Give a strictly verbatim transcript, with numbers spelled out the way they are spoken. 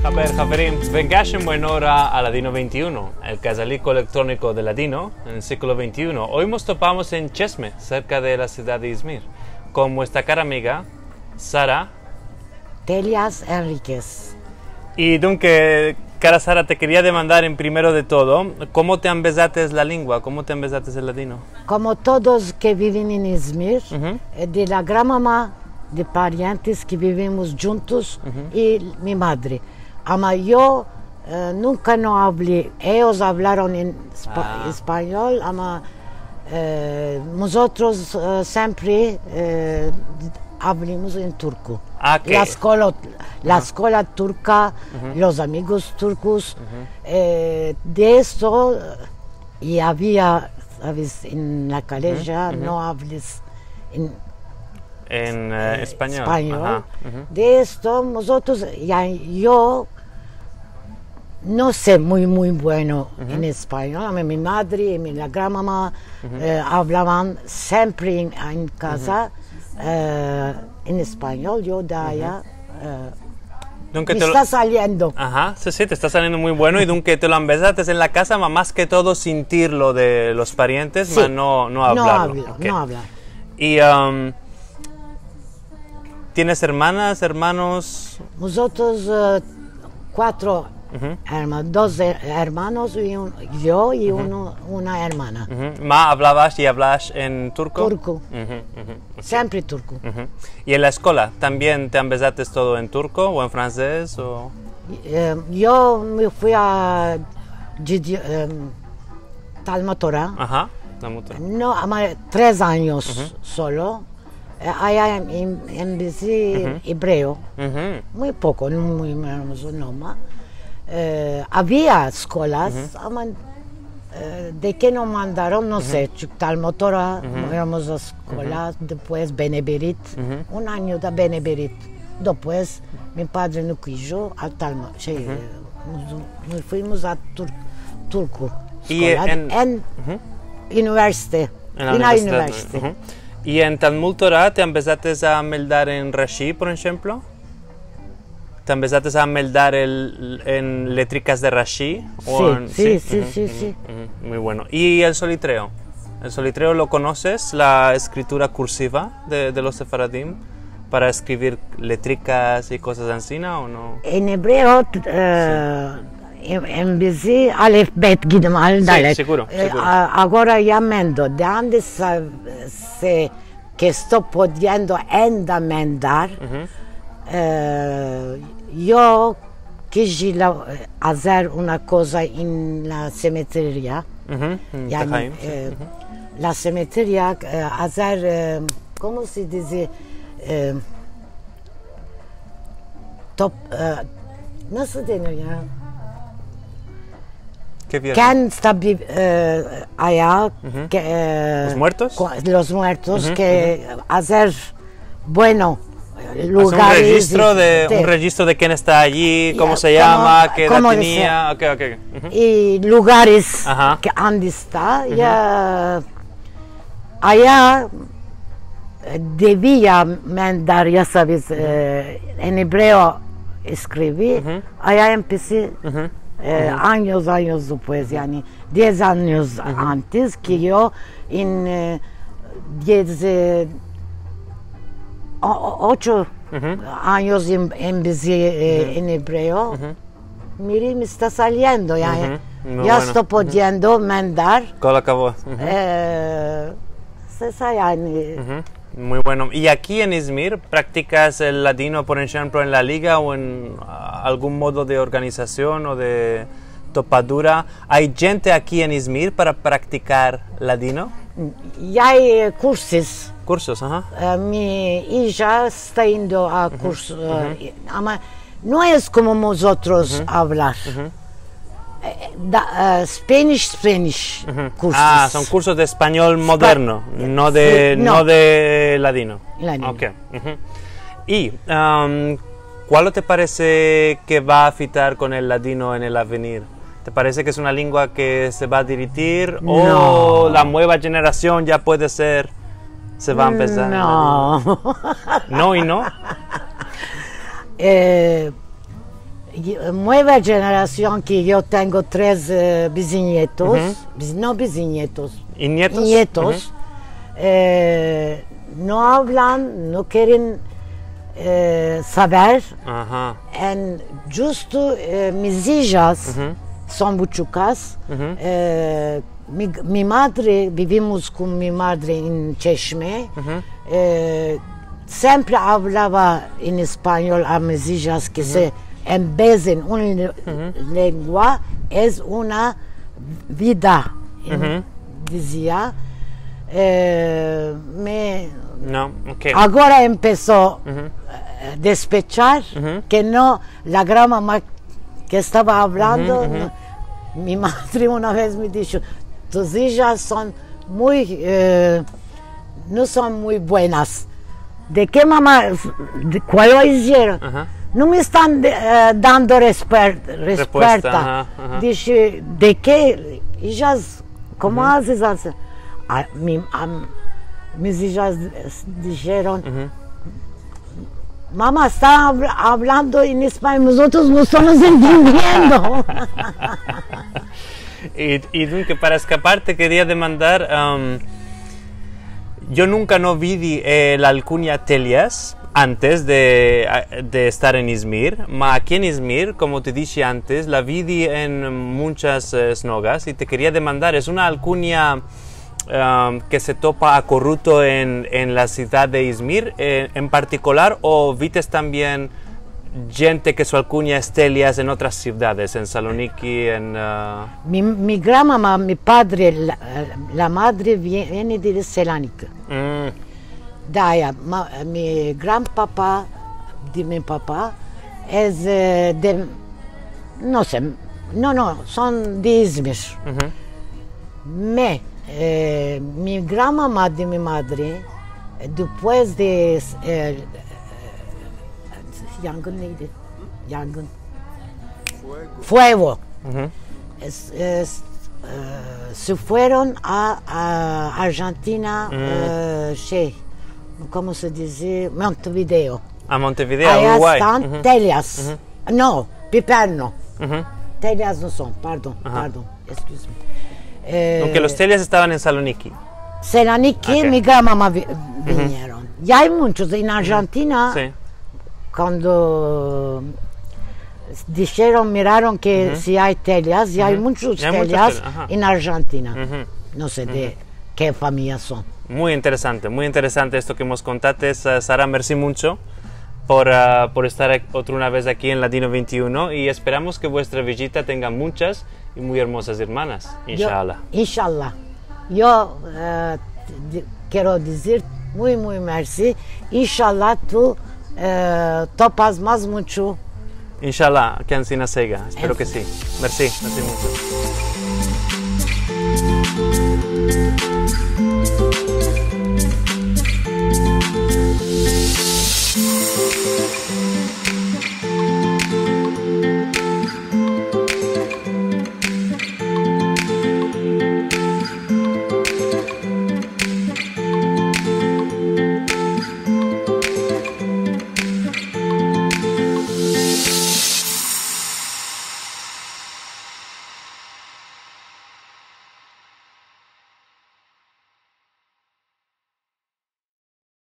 Haber, haverim, vengash en buena ora a Ladino vente i uno, el kazaliko elektroniko de ladino en el siglo vente i uno. Oy mos topamos en Çeşme, serka de la sivdad de İzmir, kon muestra kara amiga, Sara Telias Enriquez. I dunke, kara Sara, te keria demandar en primero de todo, komo te ambezates la lengua, komo te ambezates el ladino? Komo todos ke biven en İzmir, e, de la granmama, de parientes ke bivimos djuntos i mi madre. Ama yo, e, nunka no avli, eyos avlaron en espa-, espanyol, ama, e, mozotros, e, siempre, e, avlimos en turko. La eskola, la eskola turka, los amigos turkos, e, de esto, i avia, saves, en la kaleja, no avles en, en, e, espanyol. De esto, mozotros, ya, yo no so muy, muy bueno en espanyol. A mi, mi madre i mi, la granmama, e, avlavan siempre en, en kaza, e, en espanyol, yo de aya, e, me esta saliendo. Aha, si, si, te esta saliendo muy bueno, i dunke te lo ambezates en la kaza, ma mas ke todo sintirlo de los parientes, ma no, no avlarlo. No avlar, no avlar. I, am, tienes ermanas, ermanos? Mozotros, e, kuatro erma-, dos e-, ermanos i un, yo i uno, una ermana. Ma avlavash i avlash en turko? Turko. Siempre turko. I en la eskola tambien te ambezates todo en turko o en fransez o? E, yo me fui a Gidi-, em, Talmud Tora. Aha, Talmud Tora. No, ama tres anyos solo. E, aya em, em, embezi ebreo. Muy poko, no muy, no, no, no, ma. E, avia eskolas, ama, e, de ke no mandaron, no se, Talmud Tora, eramos a eskola, despues Bene Berit, un anyo de Bene Berit. Despues, mi padre no kijo, a Talmud, si, e, mos, mos fuimos a Tur-, turko. I eskola en, en universite. En la universidad, universite. I en Talmud Tora te ambezates a meldar en Rashi, por enshemplo? Te ambezates a meldar el, en letrikas de Rashi? O si, en, si, si, si. Muy bueno. I el solitreo? El solitreo lo konoses, la eskritura kursiva de, de los sefaradim, para eskrivir letrikas i kozas ansina, o no? En ebreo, e, em, embezi alef, bet, gimel, dalet. Si, seguro, e, seguro. A-, agora ya mendo, de ande sa-, se ke esto pudiendo enda mendar, e, yo kiji la, azer una koza en la semeteria. Yani, e, la semeteria, e, azer, e, komo se dize? E, top-, e, nasıl denir ya? Ke viernes? Ken esta bi-, e, aya, ke, e, los muertos? Los muertos, ke azer, bueno, lugares, un registro de, un registro de ken esta ayi, komo se yama, ke edad tenia. Ok, ok. I lugares ke ande esta, ya, aya, e, devia mendar, ya saves, e, en ebreo eskrivi, aya empesi, e, anyos, anyos despues, yani, diez anyos antes ke yo, en, e, diez, e, o-, o-, ocho anyos em-, embezi, e, en ebreo. Miri, me esta saliendo, ya, ya esto pudiendo mendar. Kol akavod. E, se sa, yani. Muy bueno. I aki en İzmir, praktikas el ladino, por enshemplo, en la liga o en, a, algun modo de organizasion o de topadura? Ay djente aki en İzmir para praktikar ladino? Ya ay, e, kursos. Kursos, aha. E, mi ija esta indo a kursos, e, ama no es komo mozotros avlar. E, da, e, Spanish, Spanish kursos. A, son kursos de espanyol moderno, no de, no de ladino. Ladino. Ok. I, am, kualo te parese ke va a afitar kon el ladino en el avenir? Te parese ke es una lengua ke se va a diritir o la mueva jenerasion ya puede ser Se va a empesar? No. No i no? E, nueva jenerasion, ke yo tengo tres, e, bizinietos, biz-, no bizinietos, i nietos, nietos, e, no avlan, no keren, e, saver. Aha. En djusto, e, mis ijas son buchukas, e, mi, mi madre, bivimos kon mi madre en Çeşme, e, siempre avlava en espanyol a mis ijas ke se embezen un le-, lengua, es una vida, en, dizia. E, me, no, okey, agora empeso, e, despechar ke no, la granmama ke estava avlando, no, mi madre una vez me disho, tus ijas son muy, e, no son muy buenas. De ke, mama? De, kualo izieron? Aha. No me estan, e, dando respuer-, respuesta. Respuesta, aha, aha. Dishe, de ke? Ijas, komo azes, azes? A, mi, a, mis ijas disheron, mama, esta avl-, avlando en espanyol, mozotros no estamos entendiendo. I, i dunke, para eskapar, te keria demandar, am, yo nunka no vidi, e, la alkunya Telias antes de, a, de estar en Izmir, ma aki en Izmir, komo te dishe antes, la vidi en munchas, e, snogas, i te keria demandar, es una alkunya, am, ke se topa a koruto en, en la sivdad de Izmir, e, en partikular, o vites tambien djente ke su alkunya es Telias en otras sivdades, en Saloniki, en, a... Mi, mi granmama, mi padre, la, la madre vie-, viene de Selanik. Mm. De aya, ma, mi granpapa, de mi papa, es, e, de, no se, no, no, son de Izmir. Me, e, mi granmama de mi madre, e, despues de, e, yangın neydi? Yangın. Fuego. Es, es, e, se fueron a, a Arjantina, e, şey, komo se dize? Montevideo. A Montevideo, Uruguay. Aya estan Telias. No, Piperno. Telias no son, pardon, pardon, excuse me. E, aunke los Telias estavan en Saloniki. Selanik, mi granmama vi-, vinieron. I ay munchos en Arjantina, si, kuando disheron, miraron ke si ay Telias, i ay munchos Telias en Arjantina. No se de ke famiya son. Muy interesante, muy interesante esto ke mos kontates, e, Sara, mersi muncho por, a, por estar ak-, otra una vez aki en Ladino vente i uno, i esperamos ke vuestra vijita tenga munchas i muy ermozas ermanas, inshallah. Inshallah. Yo, e, di-, kero dizir muy, muy mersi. Inshallah tu, e, topas mas muncho. Inshallah, ke ansina sega. Espero ke si. Mersi, mersi muncho.